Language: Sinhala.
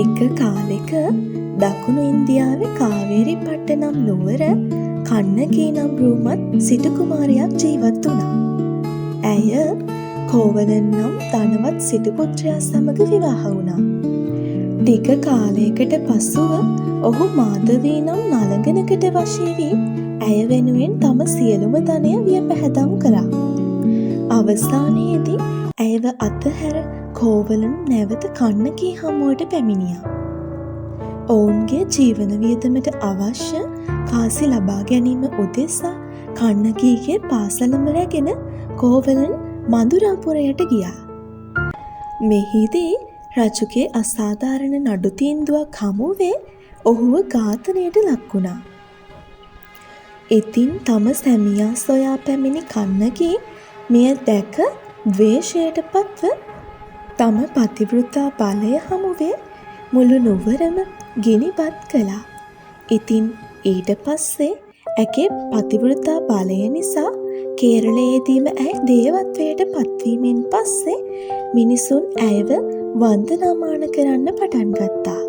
එක කාලෙක දකුණු ඉන්දියාවේ කාවේරි පට්ටනම් නුවර කන්නකී නම් රූමත් සිටු කුමාරියක් ජීවත් වුණා. ඇය කෝවලන් නම් ධනවත් සිටු පුත්‍රයා සමග විවාහ වුණා. ටික කාලයකට පසුව ඔහු මාධවී නම් නළඟනකට වශී වී ඇය වෙනුවෙන් තම සියලුම ධනය වියපැහැදම් කළා. අවසානයේදී ඇයව අතහැර කෝවලන් නැවත කන්නකී හමුවට පැමිණියා. ඔවුන්ගේ ජීවන වියදමට අවශ්‍ය කාසි ලබා ගැනීම උදෙසා කන්නකීගේ පාසලම රැගෙන කෝවලන් මඳුරාපුරයට ගියා. මෙහිදී රජුගේ අසාධාරණ නඩු තීන්දුවක් හමුවේ ඔහුව ඝාතනයට ලක් වුණා. ඉතින් තම සැමියා සොයා පැමිණි කන්නකී මෙය දැක ද්වේෂයට පත්ව තම පතිවෘතා බලය හමුවේ මුළු නුවරම ගිනිබත් කළා. ඉතින් ඊට පස්සේ ඇගේ පතිවෘතා බලය නිසා කේරළයේදීම ඇය දේවත්වයට පත්වීමෙන් පස්සේ මිනිසුන් ඇයව වන්දනාමාන කරන්න පටන් ගත්තා.